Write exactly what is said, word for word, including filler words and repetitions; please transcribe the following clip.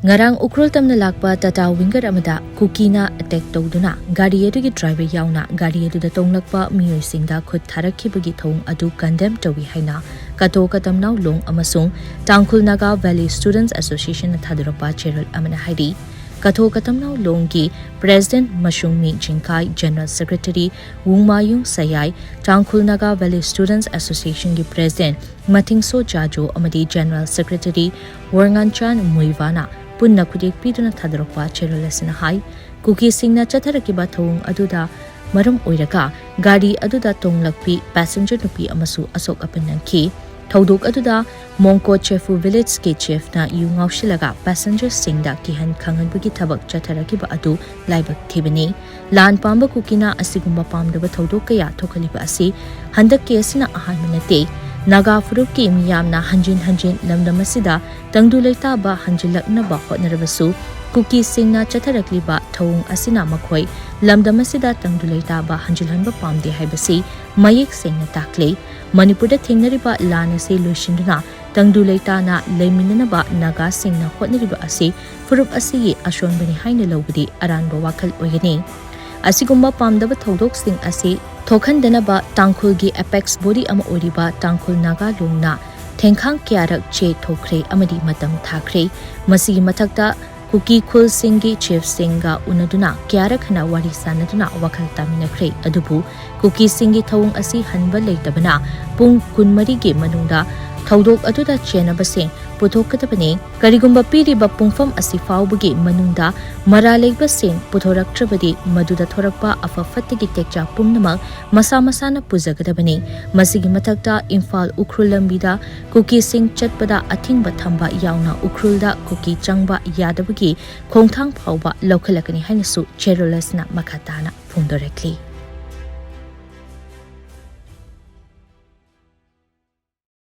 ꯉꯔꯥꯡ ꯎꯈ꯭ꯔꯨꯜ ꯇꯝꯅ ꯂꯥꯛꯄ ꯇꯥꯇꯥ ꯋꯤꯡꯒꯔ ꯑꯃꯗ ꯀꯨꯀꯤꯅ ꯑꯦꯇꯦꯛ ꯇꯧꯗꯨꯅ ꯒꯥꯔꯤ ꯑꯗꯨꯒꯤ ꯗ꯭ꯔꯥꯏꯚꯔ ꯌꯥꯎꯅ ꯒꯥꯔꯤ ꯑꯗꯨꯗ ꯇꯣꯡꯂꯛꯄ ꯃꯤꯑꯣꯏꯁꯤꯡꯗ ꯈꯨꯠ ꯊꯥꯔꯛꯈꯤꯕꯒꯤ ꯊꯧꯑꯣꯡ ꯑꯗꯨ ꯀꯟꯗꯦꯝ ꯇꯧꯏ ꯍꯥꯏꯅ ꯀꯊꯣ ꯀꯇꯝꯅꯥꯎ ꯂꯣꯡ ꯑꯃꯁꯨꯡ ꯇꯥꯡꯈꯨꯜ ꯅꯥꯒꯥ ꯚꯦꯂꯤ ꯁ꯭ꯇꯨꯗꯦꯟꯠꯁ ꯑꯦꯁꯣꯁꯤꯌꯦꯁꯟꯅ ꯊꯥꯗꯣꯔꯛꯄ ꯆꯦꯔꯣꯜ ꯑꯃꯅ ꯍꯥꯏꯔꯤ꯫ ꯀꯊꯣ ꯀꯇꯝꯅꯥꯎ ꯂꯣꯡꯒꯤ ꯄ꯭ꯔꯦꯁꯤꯗꯦꯟꯠ ꯃꯁꯨꯡꯃꯤ ꯖꯤꯡꯈꯥꯏ, ꯖꯦꯅꯔꯦꯜ ꯁꯦꯀ꯭ꯔꯦꯇꯔꯤ ꯋꯨꯡꯃꯥꯌꯨꯡ ꯁꯌꯥꯏ, ꯇꯥꯡꯈꯨꯜ ꯅꯥꯒꯥ ꯚꯦꯂꯤ ꯁ꯭ꯇꯨꯗꯦꯟꯠꯁ ꯑꯦꯁꯣꯁꯤꯌꯦꯁꯟꯒꯤ ꯄ꯭ꯔꯦꯁꯤꯗꯦꯟꯠ ꯃꯊꯤꯡꯁꯣ ꯖꯥꯖꯣ ꯑꯃꯗꯤ ꯖꯦꯅꯔꯦꯜ ꯁꯦꯀ꯭ꯔꯦꯇꯔꯤ ꯋꯣꯔꯉꯥꯟꯆꯥꯟ ꯃꯨꯏꯕꯥꯅ ꯄꯨꯟꯅ ꯈꯨꯠꯌꯦꯛ ꯄꯤꯗꯨꯅ ꯊꯥꯗꯣꯔꯛꯄ ꯆꯦꯔꯣꯜ ꯑꯁꯤꯅ ꯍꯥꯏ, ꯀꯨꯀꯤꯁꯤꯡꯅ ꯆꯠꯊꯔꯛꯈꯤꯕ ꯊꯧꯑꯣꯡ ꯑꯗꯨꯗ ꯃꯔꯝ ꯑꯣꯏꯔꯒ ꯒꯥꯔꯤ ꯑꯗꯨꯗ ꯇꯣꯡꯂꯛꯄꯤ ꯄꯦꯁꯦꯟꯖꯔ ꯅꯨꯄꯤ ꯑꯃꯁꯨ ꯑꯁꯣꯛ ꯑꯄꯟ ꯅꯪꯈꯤ꯫ ꯊꯧꯗꯣꯛ ꯑꯗꯨꯗ ꯃꯣꯡꯀꯣ ꯆꯦꯐꯨ ꯚꯤꯂꯦꯖꯀꯤ ꯆꯤꯐꯅ ꯌꯨ ꯉꯥꯎꯁꯤꯜꯂꯒ ꯄꯦꯁꯦꯟꯖꯔꯁꯤꯡꯗ ꯀꯤꯍꯟ ꯈꯪꯍꯟꯕꯒꯤ ꯊꯕꯛ ꯆꯠꯊꯔꯛꯈꯤꯕ ꯑꯗꯨ ꯂꯥꯏꯕꯛ ꯊꯤꯕꯅꯤ꯫ ꯂꯥꯟ ꯄꯥꯝꯕ ꯀꯨꯀꯤꯅ ꯑꯁꯤꯒꯨꯝꯕ ꯄꯥꯝꯗꯕ ꯊꯧꯗꯣꯛ ꯀꯌꯥ ꯊꯣꯛꯍꯜꯂꯤꯕ ꯑꯁꯤ ꯍꯟꯗꯛꯀꯤ ꯑꯁꯤꯅ ꯑꯍꯥꯟꯕ ꯅꯠꯇꯦ꯫ ꯅꯥꯒꯥ ꯐꯨꯔꯨꯞꯀꯤ ꯃꯤꯌꯥꯝꯅ ꯍꯟꯖꯤꯟ ꯍꯟꯖꯤꯟ ꯂꯝꯗꯝ ꯑꯁꯤꯗ ꯇꯪꯗꯨ ꯂꯩꯇꯥꯕ ꯍꯟꯖꯤꯜꯂꯛꯅꯕ ꯍꯣꯠꯅꯔꯕꯁꯨ, ꯀꯨꯀꯤꯁꯤꯡꯅ ꯆꯠꯊꯔꯛꯂꯤꯕ ꯊꯧꯑꯣꯡ ꯑꯁꯤꯅ ꯃꯈꯣꯏ ꯂꯝꯗꯝ ꯑꯁꯤꯗ ꯇꯪꯗꯨ ꯂꯩꯇꯥꯕ ꯍꯟꯖꯤꯜꯍꯟꯕ ꯄꯥꯝꯗꯦ ꯍꯥꯏꯕꯁꯤ ꯃꯌꯦꯛ ꯁꯦꯡꯅ ꯇꯥꯛꯂꯤ꯫ ꯃꯅꯤꯄꯨꯔꯗ ꯊꯦꯡꯅꯔꯤꯕ ꯂꯥꯟ ꯑꯁꯤ ꯂꯣꯏꯁꯤꯟꯗꯨꯅ ꯇꯪꯗꯨ ꯂꯩꯇꯥꯅ ꯂꯩꯃꯤꯟꯅꯅꯕ ꯅꯥꯒꯥꯁꯤꯡꯅ ꯍꯣꯠꯅꯔꯤꯕ ꯑꯁꯤ ꯐꯨꯔꯨꯞ ꯑꯁꯤꯒꯤ ꯑꯁꯣꯟꯕꯅꯤ ꯍꯥꯏꯅ ꯂꯧꯕꯗꯤ ꯑꯔꯥꯟꯕ ꯋꯥꯈꯜ ꯑꯣꯏꯒꯅꯤ꯫ ꯑꯁꯤꯒꯨꯝꯕ ꯄꯥꯝꯗꯕ ꯊꯧꯗꯣꯛꯁꯤꯡ ꯑꯁꯤ ꯊꯣꯛꯍꯟꯗꯅꯕ ꯇꯥꯡꯈꯨꯜꯒꯤ ꯑꯦꯄꯦꯛꯁ ꯕꯣꯗꯤ ꯑꯃ ꯑꯣꯏꯔꯤꯕ ꯇꯥꯡꯈꯨꯜ ꯅꯥꯒꯥ ꯂꯣꯡꯅ ꯊꯦꯡꯈꯥꯡ ꯀꯌꯥꯔꯛ ꯆꯦ ꯊꯣꯛꯈ꯭ꯔꯦ ꯑꯃꯗꯤ ꯃꯇꯝ ꯊꯥꯈ꯭ꯔꯦ꯫ ꯃꯁꯤꯒꯤ ꯃꯊꯛꯇ ꯀꯨꯀꯤ ꯈꯨꯜꯁꯤꯡꯒꯤ ꯆꯤꯐꯁꯤꯡꯒ ꯎꯅꯗꯨꯅ ꯀꯌꯥꯔꯛ ꯍꯟꯅ ꯋꯥꯔꯤ ꯁꯥꯅꯗꯨꯅ ꯋꯥꯈꯜ ꯇꯥꯃꯤꯟꯅꯈ꯭ꯔꯦ꯫ ꯑꯗꯨꯕꯨ ꯀꯨꯀꯤꯁꯤꯡꯒꯤ ꯊꯧꯑꯣꯡ ꯑꯁꯤ ꯍꯟꯕ ꯂꯩꯇꯕꯅ ꯄꯨꯡ ꯀꯨꯟꯃꯔꯤꯒꯤ ꯃꯅꯨꯡꯗ ꯊꯧꯗꯣꯛ ꯑꯗꯨꯗ ꯆꯦꯟꯅꯕꯁꯤꯡ ꯄꯨꯊꯣꯛꯀꯗꯕꯅꯤ꯫ ꯀꯔꯤꯒꯨꯝꯕ ꯄꯤꯔꯤꯕ ꯄꯨꯡꯐꯝ ꯑꯁꯤ ꯐꯥꯎꯕꯒꯤ ꯃꯅꯨꯡꯗ ꯃꯔꯥ ꯂꯩꯕꯁꯤꯡ ꯄꯨꯊꯣꯔꯛꯇ꯭ꯔꯕꯗꯤ ꯃꯗꯨꯗ ꯊꯣꯔꯛꯄ ꯑꯐ ꯐꯠꯇꯒꯤ ꯇꯦꯛꯆꯥ ꯄꯨꯝꯅꯃꯛ ꯃꯁꯥ ꯃꯁꯥꯅ ꯄꯨꯖꯒꯗꯕꯅꯤ꯫ ꯃꯁꯤꯒꯤ ꯃꯊꯛꯇ ꯏꯝꯐꯥꯜ ꯎꯈ꯭ꯔꯨꯜ ꯂꯝꯕꯤꯗ ꯀꯨꯀꯤꯁꯤꯡ ꯆꯠꯄꯗ ꯑꯊꯤꯡꯕ ꯊꯝꯕ ꯌꯥꯎꯅ ꯎꯈ꯭ꯔꯨꯜꯗ ꯀꯨꯀꯤ ꯆꯪꯕ ꯌꯥꯗꯕꯒꯤ ꯈꯣꯡꯊꯥꯡ ꯐꯥꯎꯕ ꯂꯧꯈꯠꯂꯛꯀꯅꯤ ꯍꯥꯏꯅꯁꯨ ꯆꯦꯔꯣꯜ ꯑꯁꯤꯅ ꯃꯈꯥ ꯇꯥꯅ ꯐꯣꯡꯗꯣꯔꯛꯂꯤ꯫